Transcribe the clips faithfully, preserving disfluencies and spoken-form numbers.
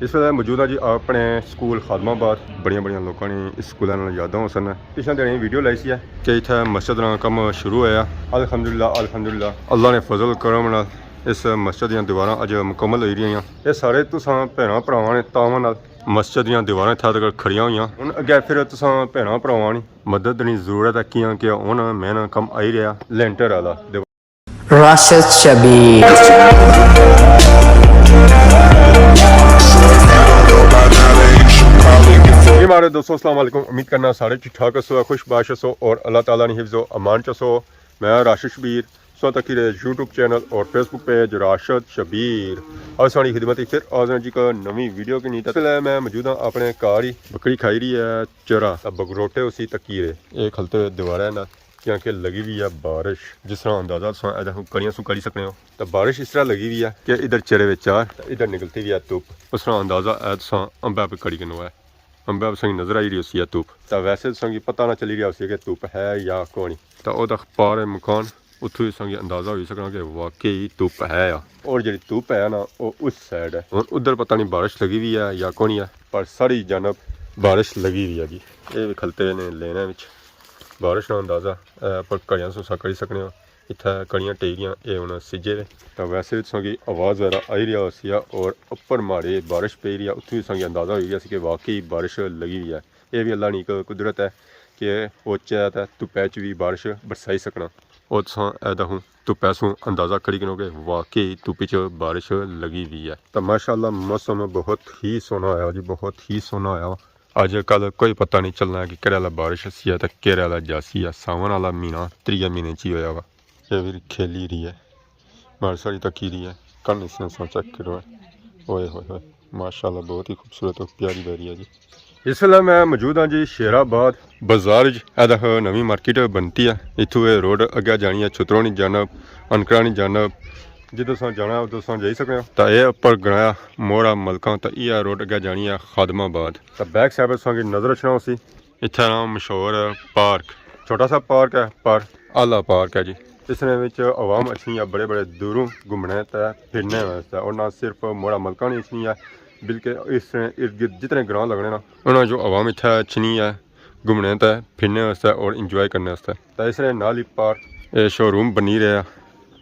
اس ویلے موجود ہاں جی اپنے سکول خادم آباد۔ بڑیاں بڑیاں لوکاں نے اس سکول نال یاداں ہو سن۔ پچھلے دنوں ویڈیو لائی سی ہے کہ اتھے مسجد نا کم شروع ہویا۔ الحمدللہ، الحمدللہ، اللہ نے فضل کرم نال اس مسجد دیاں دیواراں اج مکمل ہوئی رہیاں۔ یہ سارے تساں بھیناں بھراواں نے تعاون نال مسجد دیاں دیواراں اتھے تک کھڑیاں ہوئیاں۔ ہن اگے پھر تساں بھیناں بھراواں نی مدد نی ضرورت ہے، کیاں کہ ہن مین کم آئی رہیا لینٹر والا۔ راشد شبیر۔ جی ماڑے دوستو، السلام علیکم۔ امید کرنا سارے ٹھیک ٹھاک ہسو، خوش باش ہسو اور اللہ تعالیٰ نے حفظ و امان چ ہسو۔ میں راشد شبیر، سو تکی رہے یوٹیوب چینل اور فیس بک پیج راشد شبیر۔ اور ساڑی خدمت ہی پھر حاضر ہاں جی کا نوی ویڈیو کی نیت۔ پہلے میں موجود ہاں اپنے کار ہی، بکری کھائی رہی ہے چرا، تاں بگروٹے اسی تکی رہے۔ یہ کھلتے ہوئے دیوارے نا کیونکہ لگی ہوئی ہے بارش، جس طرح اندازہ تساں ادا کڑیاں سوں کری سکنے ہو۔ تاں بارش اس طرح لگی ہوئی ہے کہ ادھر چرے وچ چار، تاں ادھر نکلتی ہوئی ہے دھوپ۔ اس طرح اندازہ ہے تساں امبے پہ کڑی کنو ہے، امبے پہ سنگی نظر آئی رہی ہوسی ہے دھوپ۔ تاں ویسے تساں کی پتہ نہ چلی رہیا ہوسی کہ دھوپ ہے یا کونی۔ تاں او تک پار ہے مکان، اتھوں ہی سنگی اندازہ ہوئی سکنا کہ واقعی دھوپ ہے یا۔ اور جڑی دھوپ ہے نا، او اس سائیڈ ہے۔ ہن ادھر پتہ نہیں بارش لگی ہوئی ہے یا کونی ہے، پر ساڑی جانب بارش لگی ہوئی ہے جی۔ اے وی کھلتے نے لینے وچ۔ بارش نا اندازہ، اے، پر کڑیاں سوں سا کری سکنے ہو۔ اتھے کڑیاں ٹہی گیاں، اے ہن سجے وے۔ تاں ویسے وی تساں کی آواز وغیرہ آئی رہیا ہوسی ہے اور اپر ماڑے بارش پئی رہی ہے، اتھوں ہی تساں کی اندازہ ہوئی گیا سی کہ واقعی بارش لگی ہوئی ہے۔ اے وی اللہ نی ایک قدرت ہے کہ او چاہے تاں دھوپے چ وی بارش برسائی سکنا۔ او تساں اے دہوں دھوپے سوں اندازہ کری کنو کہ واقعی دھوپ چ بارش لگی ہوئی ہے۔ تاں ماشاءاللہ موسم بہت ہی سوہنا ہویا جی، بہت ہی سوہنا ہویا۔ اج کل کوئی پتہ نہیں چلنا کہ کہڑے والا بارش اسی ہے تے کہڑے والا جاسی ہے۔ ساون والا مہینہ تریے مہینے چ ہی ہویا وا۔ یہ بھی کھیلی رہی ہے، مار ساری تکی رہی ہے۔ کن اس نے سوچا کرو ہے۔ اوئے ہوئے ہوئے، ماشاءاللہ بہت ہی خوبصورت اور پیاری بہ رہی ہے جی۔ اس ویلے میں موجود ہاں جی شیر آباد بازار وچ۔ اے دیکھو نوی مارکیٹ بنتی ہے۔ اتھوں اے روڈ اگے جانی ہے چھتروں نی جانب، انکراں نی جانب۔ جدھر تساں جانا ہے ادھر تساں جائی سکنے ہو۔ تاں اے اپر گنایا موڑا ملکاں، تاں اے روڈ اگے جانی ہے خادم آباد۔ تاں بیک سائیڈ پر تساں کی نظر اچھنا ہوسی۔ اتھے نا مشہور پارک، چھوٹا سا پارک ہے پر اعلیٰ پارک ہے جی۔ اس نے وچ عوام اچھنی ہے بڑے بڑے دوروں گھومنے تے پھرنے واسطے، اور نہ صرف موڑا ملکاں نی اچھنی ہے بلکہ اس نے ارد گرد جتنے گراں لگنے نا انہاں جو عوام اتھے اچھنی ہے گھومنے تے پھرنے واسطے اور انجوائے کرنے واسطے۔ تے اس نے نال ہی پارک، اے شو روم بنی رہیا،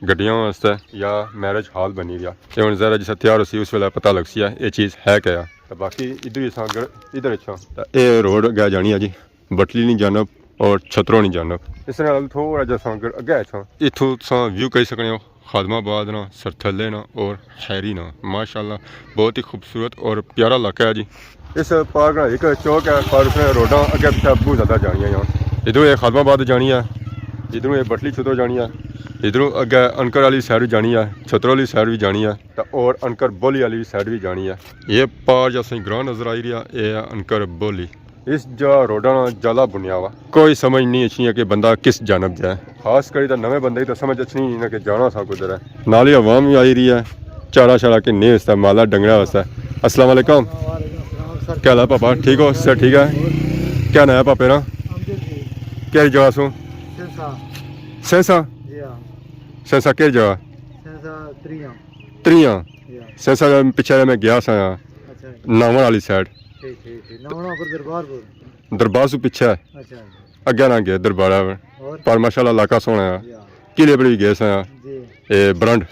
گڈیاں واسطے یا میرج ہال بنی رہیا۔ تے ہن ذرا جسا تیار ہوسی اس ویلے پتہ لگسی ہے اے چیز ہے کیا۔ تے باقی ادھر ہی اساں اگر ادھر اچھاں تے اے روڈ اگے جانی ہے جی بٹلی نی جانب اور چھتروں نی جانب۔ اس نال تھوڑا جسا اگر اگے اچھاں اتھوں تساں ویو کری سکنے ہو۔ خادم آباد نا، سرتھلے نا اور خیری نا۔ ماشاءاللہ بہت ہی خوبصورت اور پیارا علاقہ ہے جی۔ اس پارک نا ایک چوک ہے پر اس نے روڈاں اگے پچھے بہت زیادہ جانیاں ہیں۔ ادھروں یہ خادم آباد جانی ہے، ادھروں یہ بٹلی چھتروں جانی ہے، ادھروں اگے انکر والی سائیڈ بھی جانی ہے، چھتروں والی سائیڈ بھی جانی ہے، تے اور انکر بولی والی سائیڈ بھی جانی ہے۔ یہ پار جیسے گراں نظر آئی رہی ہے، یہ ہے انکر بولی۔ اس جا روڈاں نا جالا بنیا ہوا، کوئی سمجھ نہیں اچھنی ہے کہ بندہ کس جانب جائے۔ خاص کری تے نویں بندے کی تے سمجھ اچھنی نہیں نا کہ جانا سا کدھر ہے۔ نال ہی عوام بھی آئی رہی ہے، چارا شارا کے نہیں واسطے، مالا ڈنگرا واسطے۔ السلام علیکم۔ وعلیکم السلام سر۔ کیا حال ہے پاپا؟ ٹھیک ہو؟ صحت ٹھیک ہے؟ کیا نام ہے پاپے نا؟ امجد جی۔ کہڑی جگہ سو؟ سنسا۔ سنسا؟ جی ہاں۔ سنسا کہڑی جگہ؟ سنسا تریاں۔ تریاں؟ جی ہاں۔ سنسا پچھے میں گیا سا، اچھا۔ ناون والی سائیڈ۔ ٹھیک، ٹھیک، ٹھیک۔ ناون پر دربار پور۔ دربار سو پچھے۔ اچھا۔ اگے نہ گئے دربارہ۔ اور؟ پر ماشاءاللہ علاقہ سوہنا ہے۔ جی ہاں۔ قلعے پر بھی گئے سا۔ جی۔ اے برنڈ۔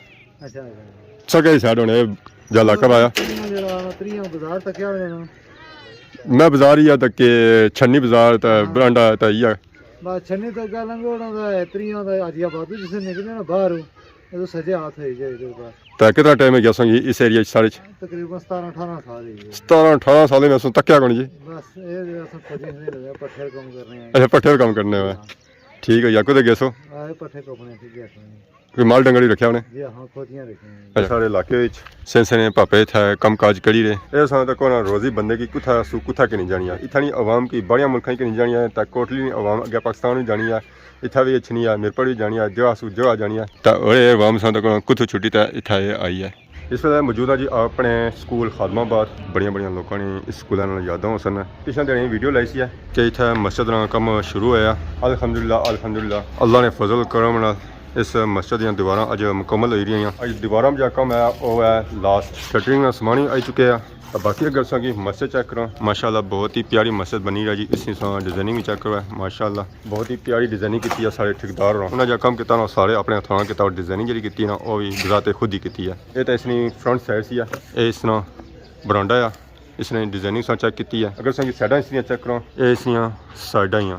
اچھا، اچھا۔ سکے ہی سائیڈ ہونے جا علاقہ پایا۔ تریاں جڑا، تریاں بازار تکیا ہونے نا۔ میں بازار ہی آ تک کہ چھنی بازار تے ہاں۔ برنڈ آ تے یہ۔ بس چھنی تو گل لنگھو نا تے تریاں دا آجیا بابو جس نے نکلے نا باہر۔ یہ تو سجے ہاتھ ہوئی جائے ادھر بس۔ تے کتنا ٹائم ہے گیا سنگی اس ایریا چ سارے چ؟ تقریباً ستارہ اٹھارہ سال ہوئی گئے۔ ستارہ اٹھارہ سال میں سوں تکیا کون جی؟ بس یہ جو اساں فوجی سے لگے پٹھے کم کرنے ہیں۔ اچھا، پٹھے کم کرنے ہوئے۔ ہاں۔ ٹھیک ہے یار، کدھر گئے سو؟ آئے پٹھے کپنے ٹھیک ہے۔ کوئی مال ڈنگر ہی رکھیا ہونے؟ جی ہاں، کھوتیاں رکھیاں ہیں۔ اچھا۔ سارے علاقے وچ سین سین پاپے اتھے کم کاج کری رہے۔ اے ساں تک ہونا روزی بندے کی کتھا سو کتھا کے نہیں جانی ہے۔ اتھا نی عوام کی بڑیاں ملکاں کی نہیں جانی ہے، تک کوٹلی نی عوام اگے پاکستان بھی جانی ہے۔ اتھا بھی اچھنی ہے، میرپور بھی جانی ہے، جگہ سو جگہ جانی ہے۔ تا اوڑے عوام ساں تک کتھوں چھٹی تے اتھا اے آئی ہے۔ اس ویلے موجود ہاں جی اپنے سکول خادم آباد۔ بڑیاں بڑیاں لوکاں نے اس سکول نال یاداں ہو سن۔ پچھلے دنوں ویڈیو لائی سی ہے کہ اتھے مسجد نا کم شروع ہویا۔ الحمدللہ، الحمدللہ، اللہ نے فضل کرم نال اس مسجد دیاں دیواراں اج مکمل ہوئی رہیاں۔ اج دیواراں جا کم ہے، او ہے لاسٹ۔ شٹرنگ نا سامان ہی آئی چکے ہے۔ تے باقی اگر تساں کی مسجد چیک کراں، ماشاءاللہ بہت ہی پیاری مسجد بنی رہی جی۔ اس نی تساں ڈیزائننگ وی چیک کرو، ماشاءاللہ بہت ہی پیاری ڈیزائننگ کیتی ہے سارے ٹھیکیدار ہوراں۔ انہاں جا کم کیتا نا، سارے اپنے ہتھاں کیتا، اور ڈیزائننگ جڑی کیتی نا، او وی بذات خود ہی کیتی ہے۔ اے تے اس نی فرنٹ سائیڈ سی ہے، اے اس نا برانڈا ہے۔ اس نے ڈیزائننگ سا چیک کیتی ہے۔ اگر تساں کی سائیڈاں اس نیاں چیک کرو، اے اس نیاں سائیڈاں ہیاں۔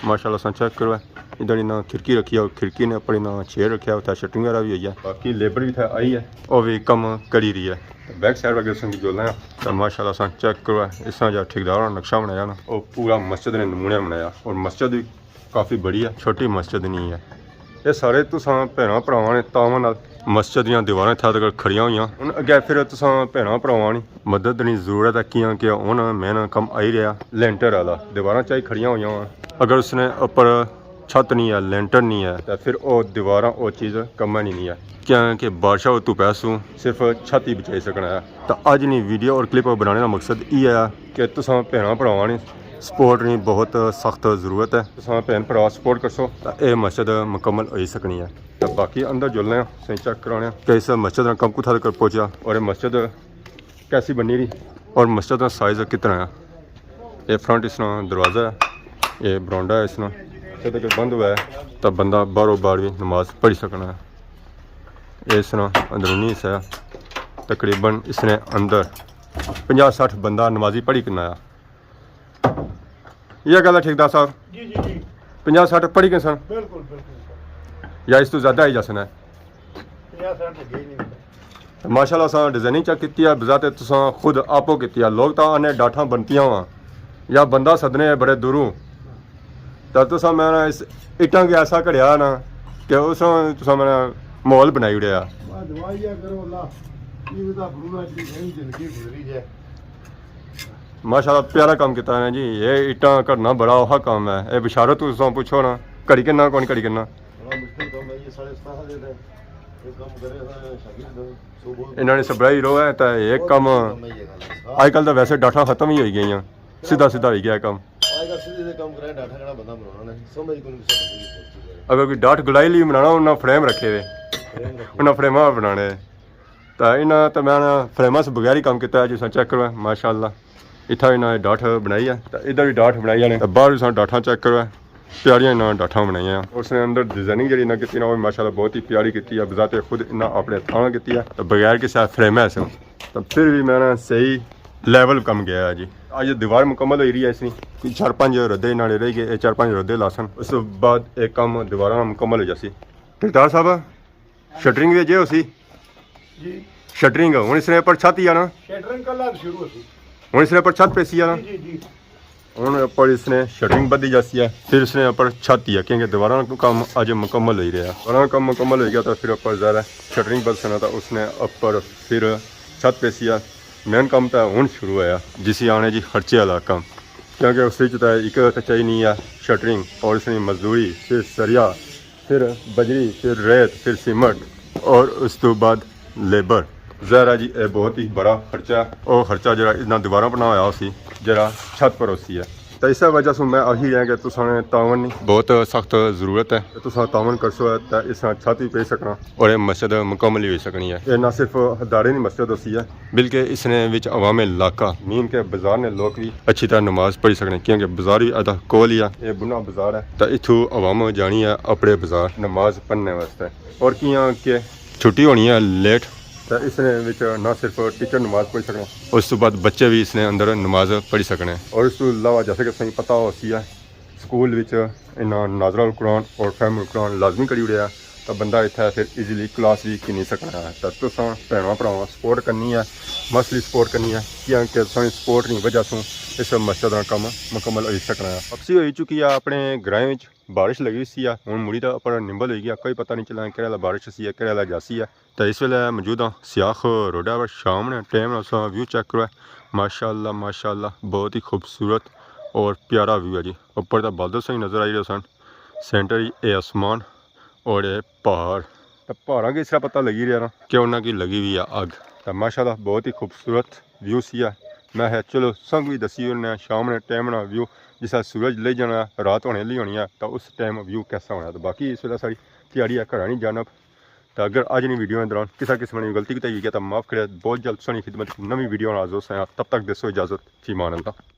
ماشاءاللہ سا چیک کرو، ادھر انہاں کھڑکی رکھی ہے، کھڑکی نے اپر انہاں چیئر رکھیا، اتھا شٹرنگ وغیرہ وی ہوئی ہے۔ باقی لیبر وی اتھا آئی ہے، او وی کم کری رہی ہے۔ بیک سائیڈ اگر تساں کی جولنا ہے، تو ماشاءاللہ سا چیک کرو، اس طرح جا ٹھیکیدار نے نقشہ بنایا نا، او پورا مسجد نے نمونے بنایا، اور مسجد وی کافی بڑی ہے، چھوٹی مسجد نہیں ہے۔ اے سارے تساں بھیناں بھراواں نے تعاون نال مسجد دیاں دیواراں اتھا تک کھڑیاں ہوئیاں۔ ہن اگے پھر تساں بھیناں بھراواں نی مدد نی ضرورت ہے، کیاں کہ ہن مین کم آئی رہیا لینٹر والا۔ دیواراں چائی کھڑیاں ہوئیاں واں، اگر اس نے اپر چھت نہیں ہے، لینٹر نہیں ہے، تے پھر او دیواراں او چیز کم آنی نہیں ہے، کیاں کہ بارشاں اتوں پیسوں صرف چھت ہی بچائی سکنا ہے۔ تے اج نی ویڈیو اور کلپ بنانے دا مقصد ایہہ ہے کہ تساں بھیناں بھراواں نی سپورٹ نی بہت سخت ضرورت ہے۔ تساں بھین بھرا سپورٹ کرسو تاں اے مسجد مکمل ہوئی سکنی ہے۔ تے باقی اندر جلنے آں، تساں چیک کرانے آں کہ اس مسجد نا کم کتھا تک پہنچیا اور اے مسجد کیسی بنی رہی اور مسجد نا سائز کتنا ہے۔ اے فرنٹ اس نا دروازہ ہے، اے برانڈا ہے اس نا۔ مسجد اگر بند ہوا ہے تاں بندہ باہروں باہر وی نماز پڑھی سکنا ہے۔ اے اس نا اندرونی حصہ ہے۔ تقریباً اس نے اندر پنجاہ سٹھ بندہ نمازی پڑھی کننا آیا۔ یہ گل ہے ٹھیکیدار صاحب؟ جی، جی، جی۔ پنجاہ سٹھ پڑھی گئے سن؟ بالکل، بالکل سر۔ یا اس تو زیادہ ہی جاسن ہے؟ پنجاہ سٹھ تو گئی نہیں۔ ماشاءاللہ، اساں ڈیزائننگ چیک کیتی ہے، بذات تساں خود آپو کیتی ہے۔ لوگ تاں آنے ڈاٹھاں بنتیاں واں یا بندہ سدنے بڑے دوروں، تاں تساں میں نا اس اٹاں کے ایسا کھڑیا نا کہ اس تساں میں نا ماحول بنائی اڑیا۔ واہ، دعا یہ کرو اللہ، یہ تو بھرونا چاہیے، یہی زندگی گزری جائے۔ ماشاءاللہ، پیارا کام کیتا ہے جی۔ یہ اٹاں کھڑنا بڑا اوکھا کام ہے۔ یہ بشارت تساں پوچھو نا، کھڑی کنا کون کھڑی کنا۔ بڑا مشکل کام ہے یہ، سارے استاد دے تے یہ کام کرے سارے شاگرد صبح۔ انہاں نے سبرائی رو ہے تے یہ بہت کم مشکل کام ہے یہ کرنا۔ اج کل تو ویسے ڈاٹھاں ختم ہی ہوئی گئیاں، سیدھا سیدھا ہوئی گیا کم۔ اج کل سیدھے سیدھے کم کرے، ڈاٹھاں کہڑا بندہ بنانا ہے، سمجھ کوئی نہیں کسے بندے کی سوچی کرے۔ اگر کوئی ڈاٹھ گلائی لی بنانا، انہاں فریم رکھے ہوئے، فریم رکھے۔ انہاں فریماں بنانے۔ تے انہاں تے میں نا فریماں سے بغیر ہی کم کیتا ہے، جس طرح چیک کرو، ماشاءاللہ۔ اتھا انہاں ڈاٹھ بنائی ہے، تے ادھر بھی ڈاٹھ بنائی ہے، تے باہر بھی ساں ڈاٹھاں چیک کرو، پیاریاں انہاں ڈاٹھاں بنائیاں۔ اور اس نے اندر ڈیزائننگ جڑی انہاں کیتی نا، وہ ماشاءاللہ بہت ہی پیاری کیتی ہے، بذات خود انہاں اپنے ہتھاں کیتی ہے، تے بغیر کسے فریم ہے سن۔ تے پھر بھی میں نا صحیح لیول کم گیا ہے جی۔ اج دیوار مکمل ہوئی رہی ہے، اس نی کوئی چار پنج ردے انہاں نے رہ گئے، اے چار پنج ردے لاسن، اس تو بعد ایک کم دیواراں مکمل ہو جاسی۔ ٹھیکیدار صاحب، شٹرنگ وی اجے ہوسی؟ جی۔ شٹرنگ ہن اس نے اپر چھت ہی آنا؟ شٹرنگ کل شروع ہوسی۔ ہن اس نے اپر چھت پیسی آنا؟ جی، جی، جی۔ ہن اپر اس نے شٹرنگ بدھی جاسی ہے، پھر اس نے اپر چھت ہی ہے، کیونکہ دیواراں نا کم اج مکمل ہوئی رہیا۔ دیواراں نا کم مکمل ہوئی گیا تاں پھر اپر ظاہر ہے شٹرنگ بدھ سنا، تاں اس نے اپر پھر چھت پیسی ہے۔ مین کم تاں ہن شروع ہویا، جسی آنے جی خرچے والا کم، کیونکہ اس وچ تاں ایک تاں چاہی نہیں ہے شٹرنگ، اور اس نے مزدوری، پھر سریا، پھر بجری، پھر ریت، پھر سیمنٹ، اور اس تو بعد لیبر۔ ظاہر ہے جی، اے بہت ہی بڑا خرچہ ہے۔ او خرچہ جڑا اتنا دیواراں پر نہ ہویا ہوسی، جڑا چھت پر ہوسی ہے۔ تے اس وجہ سے میں آخی رہا کہ تساں نے تعاون نی بہت سخت ضرورت ہے۔ تساں تعاون کرسو ہے تے اس نال چھت بھی پئی سکنا اور اے مسجد مکمل ہی ہوئی سکنی ہے۔ اے نہ صرف ادارے نی مسجد ہوسی ہے، بلکہ اس نے وچ عوام علاقہ، مین کے بازار نے لوگ بھی اچھی طرح نماز پڑھی سکنے، کیونکہ بازار بھی ادھا کول ہی ہے۔ اے بنا بازار ہے، تے اتھوں عوام جانی ہے اپنے بازار نماز پڑھنے واسطے۔ اور کیاں کہ چھٹی ہونی ہے لیٹ، تے اس نے وچ نہ صرف ٹیچر نماز پڑھی سکنے، اس تو بعد بچے بھی اس نے اندر نماز پڑھی سکنے۔ اور اس تو علاوہ جیسے کہ تساں پتہ ہوسی ہے، سکول وچ انہاں ناظرہ القرآن اور فہم القرآن لازمی کری اڑیا، تاں بندہ اتھے پھر ایزیلی کلاس بھی گھنی سکنا ہے۔ تاں تساں بھیناں بھراواں سپورٹ کرنی ہے، مسلی سپورٹ کرنی ہے، کیونکہ تساں نی سپورٹ نی وجہ سوں اس مسجد نا کم مکمل ہوئی سکنا ہے۔ واپسی ہوئی چکی ہے اپنے گرائیں وچ، بارش لگی سی ہے، ہن مڑی تاں اپر نمبل ہوئی گیا، کوئی پتہ نہیں چلنا کہڑے والا بارش سی ہے، کہڑے والا جاسی ہے۔ تے اس ویلے موجود ہاں سیاخ روڈا پر، شام نے ٹائم نا تساں ویو چیک کرو، ماشاءاللہ، ماشاءاللہ، بہت ہی خوبصورت اور پیارا ویو ہے جی۔ اپر تاں بادل سہی نظر آئی رہے سن، سینٹر اچ اے آسمان اور اے پہاڑ۔ تے پہاڑاں کی اس طرح پتہ لگی رہیا نا کہ انہاں کی لگی ہوئی ہے اگ۔ تے ماشاءاللہ بہت ہی خوبصورت ویو سی ہے۔ میں ہے چلو سنگ بھی دسی انہاں شام نے ٹائم نا ویو، جس طرح سورج لے جانا، رات ہونے لی ہونی ہے، تے اس ٹائم ویو کیسا ہونا۔ تے باقی اس ویلے ساری تیاری ہے گھراں نی جانب۔ تے اگر اج نی ویڈیو دے دوران کسا قسم نی غلطی کوتاہی ہوئی گیا تاں معاف کریا۔ بہت جلد تساں نی خدمت نویں ویڈیو نال حاضر ہوساں۔ تب تک دیسو اجازت، فی امان اللہ۔